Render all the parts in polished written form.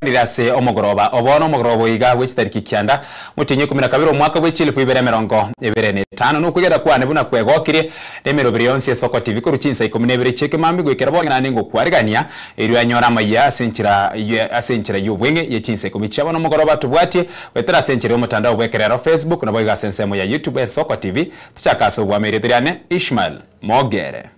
Rire ase omogoroba o bono, omogoroba oiga bwe chitariki kianda, motienyi 12 omwaka bwe chilifu ibere 25, nokwegera kwane buna kwegokirie nemeroberi yonsi esoko TV korwa chinsa 12 chi'ekemambia goikera bono naende ngokwarigania erio anyore amayia ase enchera ase enchera y'obweng'e ye chinsa ikomi chia bono omogoroba tobwatie goetera ase enchera y'omotandao bw'ekerero Facebook naboigo ase ensemo ya YouTube Esoko TV tochake ase obwame erieta riane Ishmael Mogere.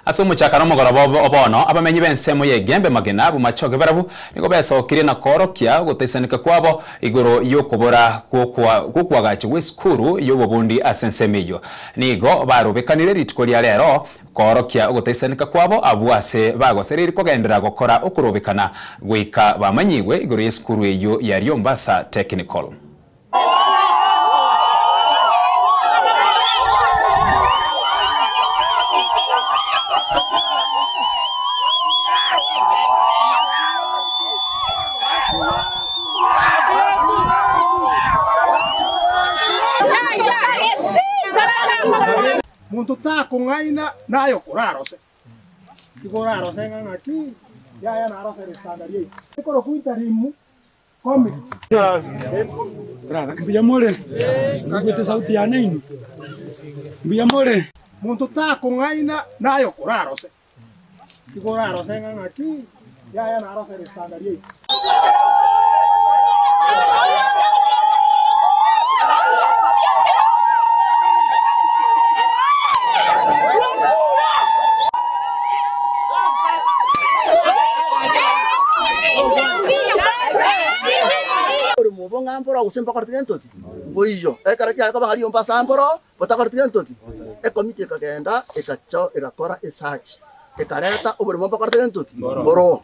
Ase omochakano omogoroba o bono, abamenyi b'ensemo y'egembe magena Bomachoge barabwo nigo besokirie na koorokia ogotaisaneka kwabo igoro y'okobora gw'okoagachwa gw'esukuru y'obobundi ase ensemo eyio. Nigo barobekanire rituko ria rero Koorokia ogotaisaneka kwabo abwo ase bagosereiri kogenderera gokora okorobekana goika bamanyigwe igoro y'esukuru eyio ya Riombasa Technical. Monto takong'aina naye okorarose, igo orarose ng'a ng'aki, yaya narose ritanda riaito. Ekorokwa interim committee. Mbuya more? Moigwete esauti yane inwe? Mbuya more? Monto takong'aina naye okorarose, igo orarose ng'a ng'aki, yaya narose ritanda riaito. Oborimo obo ng'a mboro gose mbakorete gento ki? Mboiyo. Ekero kiare koba ng'a riomba ase mboro, botakoreti gento ki? Ekomiti ekagenda egacha egakora esearch, ekareta oborimo mbakorete gento ki? Mboro.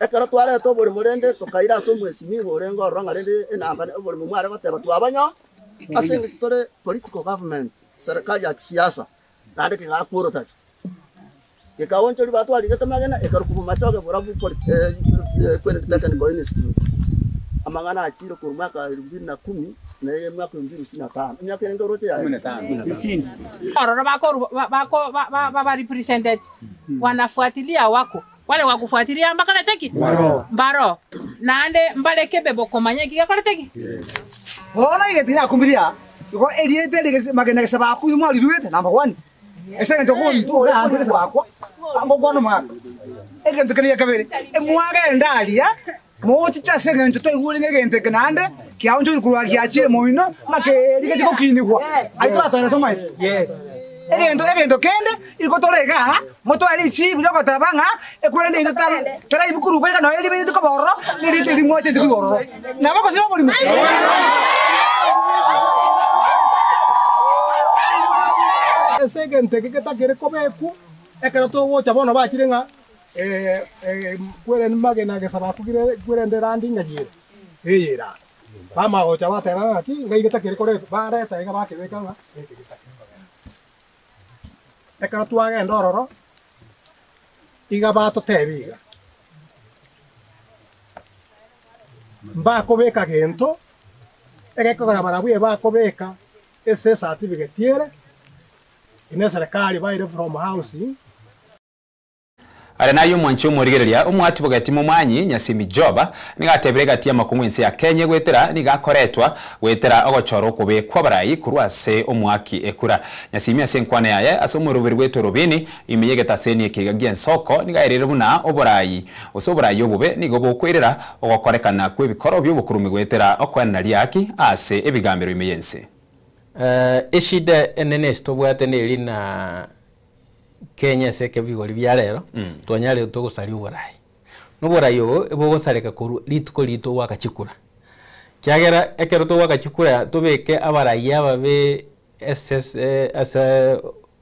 Ekero twareta oboremo rende tokaira ase omwesimiwa orenge ororo ng'a rende enamba oboremo mware goteba twabanyo ase eng'encho tore political government, serikali ya kisiasa, naende kegakworotaria. Gekaonchoria batwarigete amagena ekarokwa bomachoge borabu Equity Technical Institute. Amang'ana achire korwa mwaka wa elfu mbili na kumi na mwaka wa elfu mbili ishirini na tano, emiaka erenge oroche yaye? Ororo bakoru bako babarepresenteti wanafuatilia wako Bare gokofuatilia mbakorete ki? Mbaro. Naende mbare kebe bokomanya eki gekorete ki? Bono egento nakumbirie aa, igo erieta eri gese magena gese bakwa inwe mwariruete number one, ase eng'encho omonto ore aanto gese bakwa, ngokwana omogaka. Egento keria gia kabere, emwagenda aria, mochiche ase eng'encho twaigure ng'a egento eke naende kiaonchoirwe korwa giachire moino, ng'a keria geche gokinigwa, ayio toratoe ase omoerio. Egento egento kende igo tore igaa, motware richibu riogoteba ng'a ekwerende yaito tari taraibu korwa iga nonya ribe rituko bororo, nerite riria mwachete korwa ororo. Nabo gose oborimo? Ase egento eke getakere kobekwa, ekero togocha bono bachire ng'a kwerende magena gesa bakugire kwerende erandi ng'a yere, eye ere aa. Bamanya gocha bateba ng'aki, ng'ai getakere koretwa, bareta iga bakebeka ng'a eke getakere kogenda. Ekero twagenda ororo, iga batotebia iga, mbakobeka gento, egekogera barabwo ebakobeka ase ecertificate ere, ime eserekari baire from housing. Are naye omwanchi omorigereria, omwati bogeti momwanyi, Nyasimi Job, nigo atebire egati y'amakong'u ense ya Kenya goetera nigo akoretwa goetera ogochora okobe kw'abarai korwa ase omoaki ekura. Nyasimi ase enkwana yaye ase omoroberi bw'etorobini ime y'egetaseni ekeiga gi'ensoko nigo aereire buna oborai gose oborai obobe nigo bokoirera ogokorekana kw'ebikoro bi'obokurumi goetera okoenana riaki ase ebigambero ime y'ense. Eshida enene ase tobwate neri na Kenya ase ekebigori bia rero, twanyarire togosaria oborai. Na oborai obo ebogosareka korwa rituko riria togoaka chikura. Ekiagera ekero togoaka chikura tobeke abarai ababe ase ase ase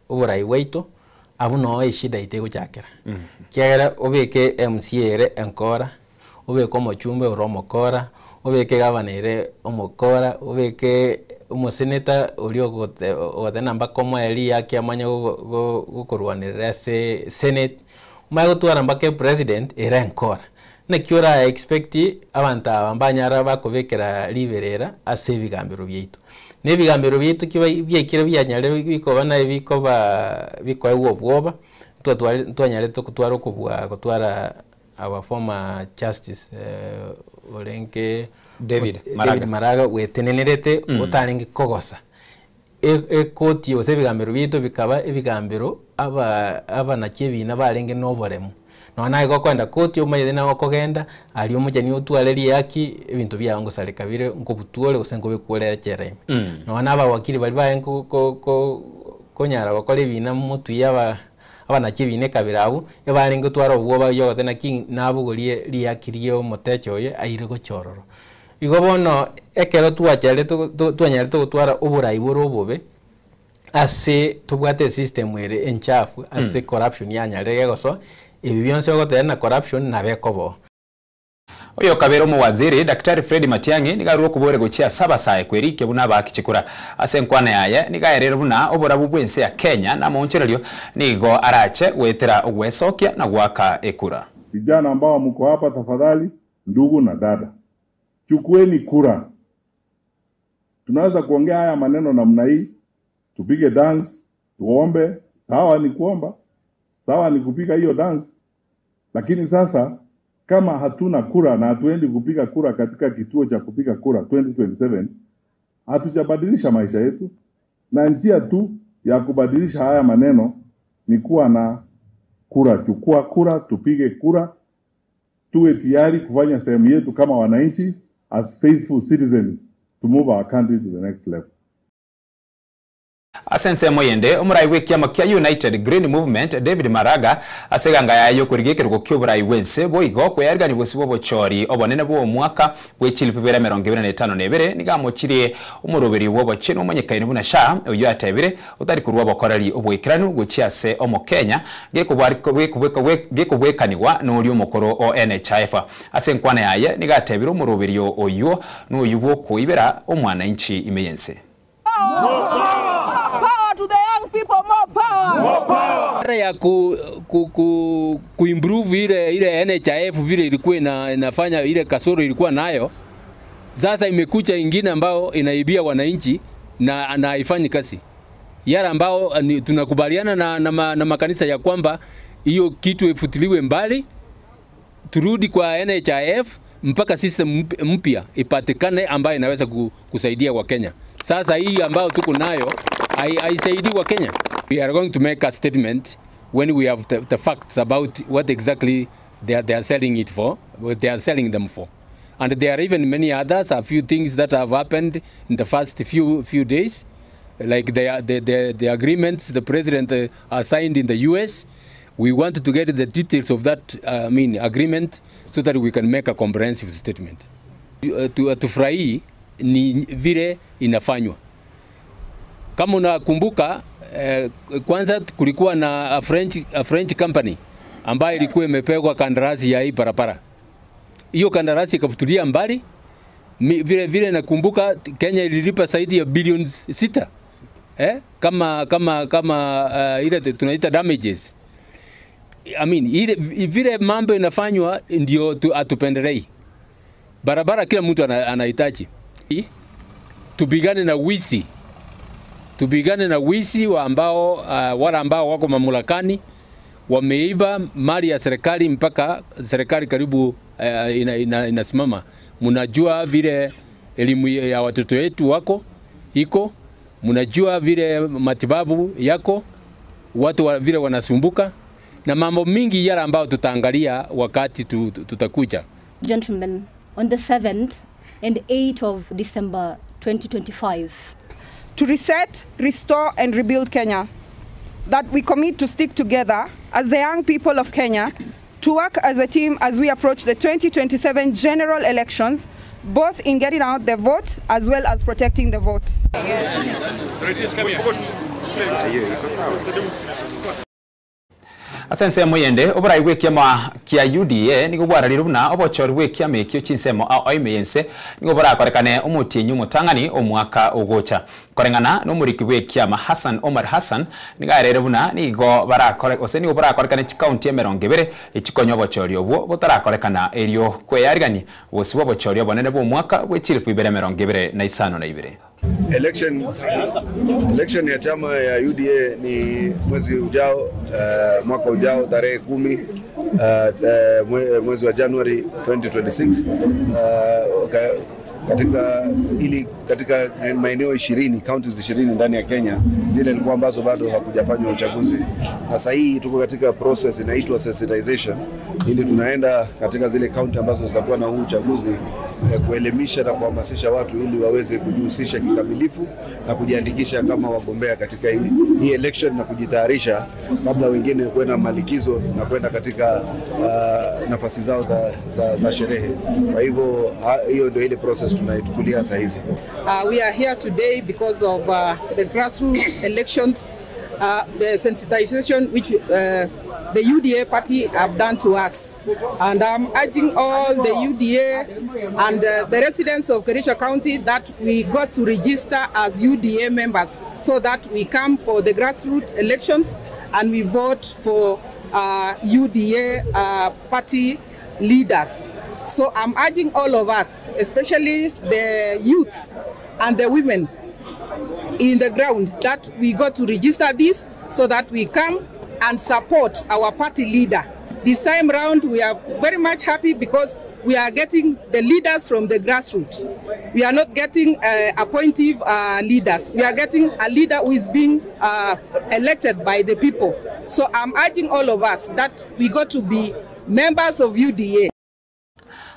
oborai bwaito, abwo noo eshida yaito egochakera. Ekiagera obeke MCA ere enkora, obeke omochumbe ore omokora, obeke egavana ere omokora, obeke omoseneta oria ogote ogoteba mpaka omoe riaki amanye gokorwanerera ase senate, omanye gotwara mpaka epresident ere enkora. Naki ora expect abanto aba mbanyara bakobekera riberera ase ebigambero biaito. Na ebigambero biaito ki bai biaikire bianyarire bikoba naye bikoba bikoegwa obwoba, ntwatware ntwanyarete gotwara okobua gotwara our former justice orenge David Maraga. David Maraga bwetenenerete otarenge kogosa. Ekoti gose ebigambero biaito bikaba ebigambero aba abanachi ebina barenge na oboremu. Nonya naye gokoenda koti omanyete naye okogenda, aria omochani otware riaki, ebinto biago ngosareka bire nkobutwa ore gose nkobekwa ore echela ime. Nonya na abawakili baria barenge ko ko ko konyara gokora ebina motwe ya aba abanachi ebina ekabira abwo, ebarenge gotwara obwoba oyio ogoteba naki nabogorie riaki ria omotecha oye aire gocha ororo. Igo bono ekero twacharete twanyarete gotwara oborai bore obobe, ase tobwate esystem ere enchafu ase corruption yanyarire gegosoa, ebi bionsi ogoteba na corruption nabo ekoboa. Oyo kabere omowaziri Daktari Fred Matiang'i nigo arure okobore gochia ase abasae kwerikia buna abaaki chikura. Ase enkwana yaye nigo aerire buna oborabu bwa ense ya Kenya na amaonchorerio nigo arache goetera ogwesokia na goaka ekura. Vijana ambao mko hapa, tafadhali, ndugu na dada, chukueni kura. Tunaweza kuongea haya maneno namna hii, tupige dance, tuombe. Sawa ni kuomba, sawa ni kupiga hiyo dance, lakini sasa kama hatuna kura na hatuendi kupiga kura katika kituo cha kupiga kura 2027, hatujabadilisha maisha yetu, na njia tu ya kubadilisha haya maneno ni kuwa na kura. Chukua kura, tupige kura, tuwe tayari kufanya sehemu yetu kama wananchi as faithful citizens to move our country to the next level. Ase ensemo yende omorai bwa ekiama kia United Green Movement David Maraga ase eganga yaye okorigia ekerogo kia oborai bwa ense boigo kweyarigania bosi bwa obochori obonene bwa omwaka bwa echilifu ibere emerongo ebere na etano na ebere nigo amochirie omoroberi bwa obochenu omonyekaine buna SHA oywo atebire otari korwa obokoreri oboikeranu gochia ase omokenya gekobwekanigwa na oria omokoro o NHIF. Ase enkwana yaye nigo atebire omoroberi oywo na oywo bwa okoibera omwananchi ime ya ense. Power to the young people, more power. More power. Ya ku, ku, ku, kuimprove ile ile NHIF vile ilikuwa ina, inafanya ile kasoro ilikuwa nayo. Sasa imekuja ingine ambayo inaibia wananchi na na haifanyi kazi. Yale ambao ni, tunakubaliana na, na, ma, na makanisa ya kwamba hiyo kitu ifutiliwe mbali, turudi kwa NHIF mpaka system mpya ipatikane ambayo inaweza kusaidia Wakenya. Sasa hii ambayo tuko nayo haisaidii Wakenya. We are going to make a statement when we have the facts about what exactly they are selling it for, what they are selling them for. And there are even many others, a few things that have happened in the first few days, like the agreements the president signed in the US. We want to get the details of that agreement so that we can make a comprehensive statement. Tufurahi ni vile inafanywa. Kama unakumbuka kwanza kulikuwa na a French company ambayo ilikuwa imepewa kandarasi ya hii barabara. Hiyo kandarasi ikafutulia mbali. Vile vile nakumbuka Kenya ililipa zaidi ya bilioni 6. Kama ile tunaita damages. I mean, ile vile mambo inafanywa ndio atupendelei. Barabara kila mtu anahitaji. Tupigane na wizi. Tupigane na wizi wa ambao wale ambao wako mamlakani wameiba mali ya serikali mpaka serikali karibu inasimama. Mnajua vile elimu ya watoto wetu wako iko, mnajua vile matibabu yako, watu vile wanasumbuka na mambo mingi yale ambayo tutaangalia wakati tutakuja. Gentlemen, on the 7th and 8th of December 2025. To reset, restore and rebuild Kenya. That we commit to stick together as the young people of Kenya, to work as a team as we approach the 2027 general elections, both in getting out the vote as well as protecting the vote. Ase ensemo eyende, oborai bw'ekiama kia UDA nigo bwararirwe buna obochori bw'ekiama ekio chinsemo ao ime y'ense nigo borakorekane omotienyi omotang'ani omwaka ogocha. Koreng'ana nomoriki bw'ekiama Hassan Omar Hassan nigo aereire buna nigo barakore gose nigo borakorekane chikaunti emerongo ebere echikonya obochori obwo botarakorekana erio kweyarigania bosibwa obochori obonene bw'omwaka bwe chilifu ibere emerongo ebere na isano na ibere. Election, election ya chama ya UDA ni mwezi ujao, mwaka ujao tarehe 10 mwezi wa Januari 2026, katika ili katika maeneo 20, counties 20 ndani ya Kenya zile ilikuwa ambazo bado hakujafanywa uchaguzi, na sasa hii tuko katika process inaitwa sensitization, ili tunaenda katika zile county ambazo zitakuwa na huu uchaguzi, kuelimisha na kuhamasisha watu ili waweze kujihusisha kikamilifu na kujiandikisha kama wagombea katika hii election na kujitayarisha kabla wengine kwenda malikizo na kwenda katika nafasi zao za sherehe. Kwa hivyo hiyo ndio ile process tunaichukulia saa hizi. We are here today because of the grassroots elections, the sensitization which the UDA party have done to us. And I'm urging all the UDA and the residents of Kericho County that we got to register as UDA members so that we come for the grassroots elections and we vote for UDA party leaders. So I'm urging all of us, especially the youths and the women in the ground, that we got to register this so that we come and support our party leader. This time round, we are very much happy because we are getting the leaders from the grassroots. We are not getting appointive leaders. We are getting a leader who is being elected by the people. So I'm urging all of us that we got to be members of UDA.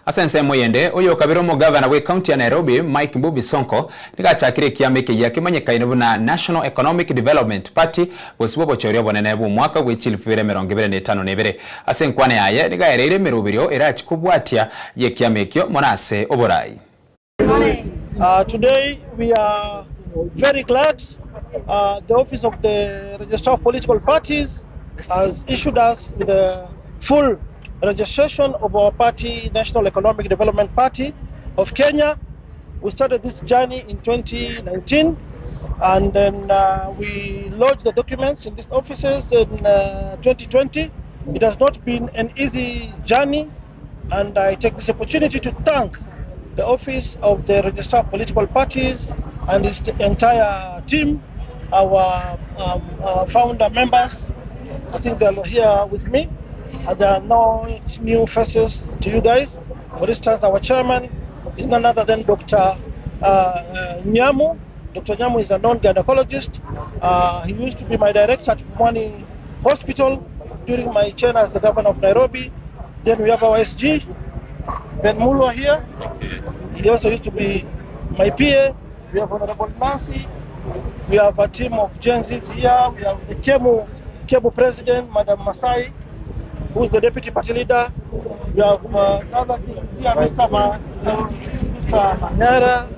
Ase ensemo yende oyo okabere omogavana bwa ekaunti ya Nairobi Mike Mbuvi Sonko nigachakire ekiama ekeya kemanyekaine buna National Economic Development Party gosibwa obochori obonene bwa omwaka bwa chilifu ibere emerongo ebere na etano na ebere. Ase enkwana yaye nigaereire emeroberio erachi kobwatia ya ekiama ekio mono ase oborai. Today we are very glad the Office of the Registrar of Political Parties has issued us with a full registration of our party, National Economic Development Party of Kenya. We started this journey in 2019, and then we lodged the documents in these offices in 2020. It has not been an easy journey, and I take this opportunity to thank the Office of the Registrar of Political Parties and its entire team, our founder members. I think they're here with me. And there are no new faces to you guys. For instance, our chairman is none other than Dr. Nyamu. Dr. Nyamu is a known gynecologist. He used to be my director at Pumwani Hospital during my chair as the governor of Nairobi. Then we have our SG, Ben Mulwa here. He also used to be my PA. We have Honorable Nancy. We have a team of Gen Zs here. We have the Kemu president, Madam Masai, who is the deputy party leader. We have another thing here, Mr. Manyara.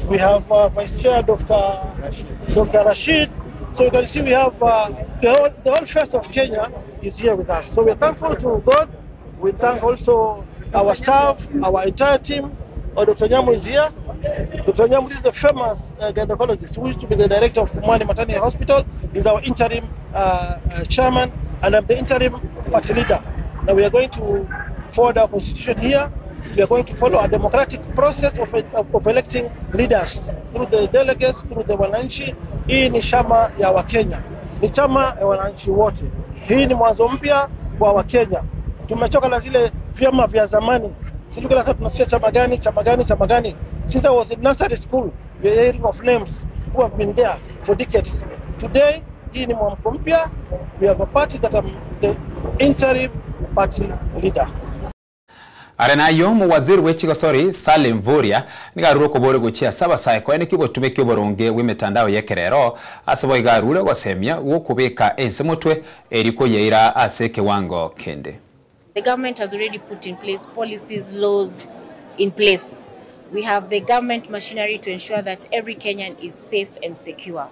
We have Vice Chair Dr. Rashid. So you can see we have the whole face of Kenya is here with us. So we are thankful to God. We thank also our staff, our entire team. Dr. Nyamu is here. Dr. Nyamu is the famous gynecologist who used to be the director of Pumwani Maternity Hospital. He's our interim chairman, and I'm the interim party leader. Now we are going to forward our constitution here. We are going to follow a democratic process of electing leaders through the delegates, through the wananchi. Hii ni chama ya Wakenya, ni chama ya wananchi wote. Hii ni mwanzo mpya kwa Wakenya. Tumechoka na zile vyama vya zamani. Sisi kila saa tunasikia chama gani, chama gani, chama gani. Since I was in nursery school, we are hearing of names who have been there for decades. Today, hii ni mwamko mpya. We have a party that I'm the interim party leader. Arenayo muwaziri w'echigosori Salim Mvurya nigarure kobore gochia sabasae koene kibotume kioboronge bw'emitandao y'ekerero ase boigarure gosemia gokobeka ense motwe eriko yeira ase kiwango kende. The government has already put in place policies, laws in place. We have the government machinery to ensure that every Kenyan is safe and secure.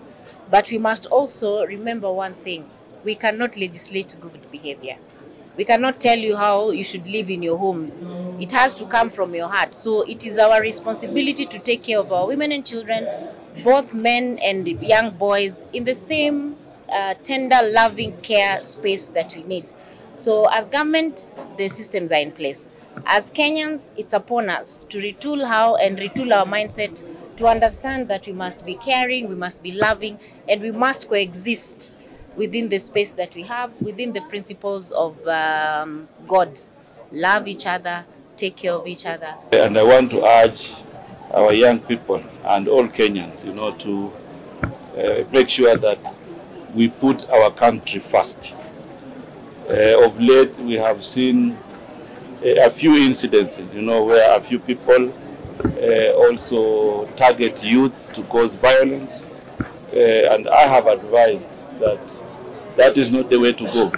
But we must also remember one thing. We cannot legislate good behavior. We cannot tell you how you should live in your homes. It has to come from your heart. So it is our responsibility to take care of our women and children, both men and young boys, in the same tender, loving care space that we need. So as government, the systems are in place. As Kenyans, it's upon us to retool how and retool our mindset to understand that we must be caring, we must be loving, and we must coexist within the space that we have, within the principles of God. Love each other, take care of each other. And I want to urge our young people and all Kenyans, to make sure that we put our country first. Of late, we have seen a few incidences, where a few people also target youths to cause violence. And I have advised that that is not the way to go.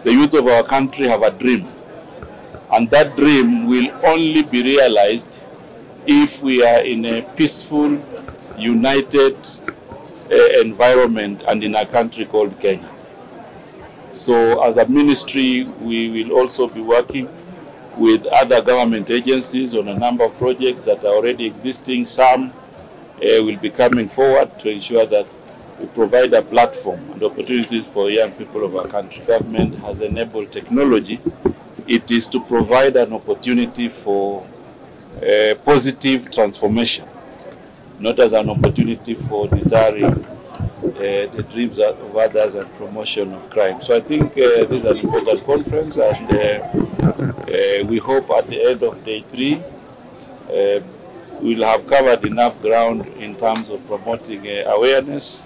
The youth of our country have a dream, and that dream will only be realized if we are in a peaceful, united environment and in a country called Kenya. So as a ministry, we will also be working with other government agencies on a number of projects that are already existing. Some will be coming forward to ensure that we provide a platform and opportunities for young people of our country. Government has enabled technology. It is to provide an opportunity for positive transformation, not as an opportunity for deterring the dreams of others and promotion of crime. So I think this is an important conference, and we hope at the end of day 3, we'll have covered enough ground in terms of promoting awareness.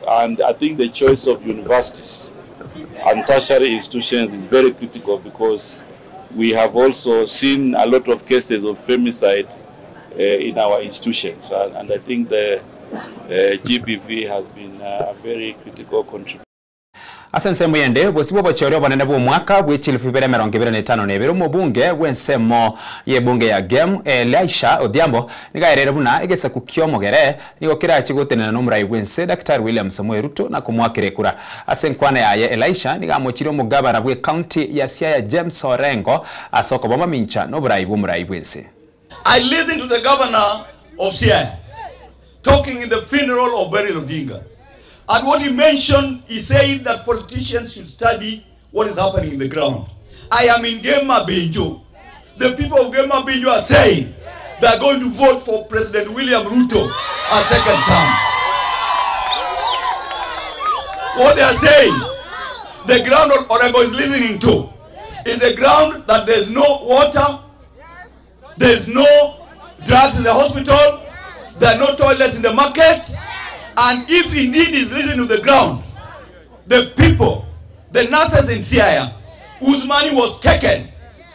And I think the choice of universities and tertiary institutions is very critical, because we have also seen a lot of cases of femicide in our institutions. And I think the GBV has been a very critical contributor. Ase muyende bosibo bochori obonene bwa omwaka bwa 2025 na ibere omobunge bw'ensemo y'ebunge ya Gem Elisha Odhiambo nigaerere buna egesaku ki'omogere nigo kerachi gotenena n'omorai bw'ense Dr. William Samoei Ruto na komwakera ekura. Ase enkwana yaye Elisha nigamochire omogabana bwe county ya Siaya James Orengo ase okoboma mincha n'oborai bw'omorai bw'ense. I listened to the governor of Siaya talking in the funeral of Beryl Odinga. And what he mentioned, he said that politicians should study what is happening in the ground. I am in Gema Benjo. The people of Gema Benjo are saying they are going to vote for President William Ruto a second term. What they are saying, the ground Orengo is listening to, is the ground that there's no water, there's no drugs in the hospital, there are no toilets in the market. And if indeed is listening to the ground, the people, the nurses in Siaya, whose money was taken,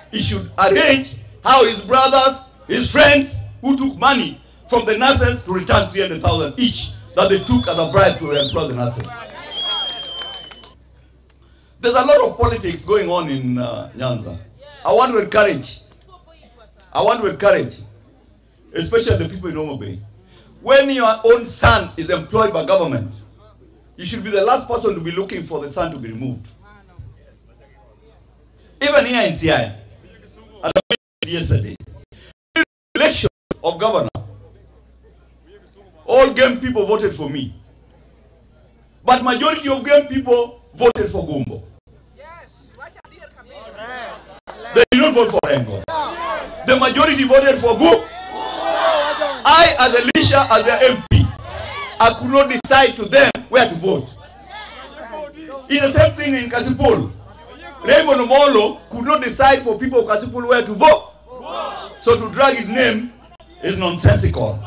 he should arrange how his brothers, his friends who took money from the nurses to return 300,000 each that they took as a bribe to employ the nurses. There's a lot of politics going on in Nyanza. I want to encourage, especially the people in Homa Bay. When your own son is employed by government, you should be the last person to be looking for the son to be removed. Even here in Siaya, and I mentioned yesterday, election of governor, all game people voted for me. But majority of game people voted for Gumbo. They did not vote for Orengo. The majority voted for Gumbo. I, as Elisha, as the MP, I could not decide to them where to vote. It's the same thing in Kasipul. Raymond Omolo could not decide for people of Kasipul where to vote. So to drag his name is nonsensical.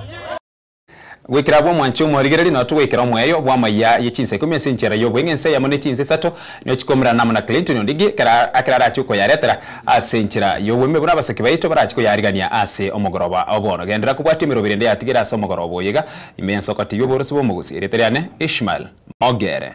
Gwikira bwa mwanchi omorigereri no tugwikira omweyo bwa maya yechinse ikumi ase enchera y'obweng'e ense yamo nechinse isato niyo namo na Clinton Ondigi kera akera koyaretera ase enchera y'obweme buna abaseki baito barachi koyarigania ase omogoroba obono gendera kubwati emirobiri ende yatigera ase omogoroba oyiga ime ensoko TV oborosi bwa omogusi ereteriane Ishmael Mogere.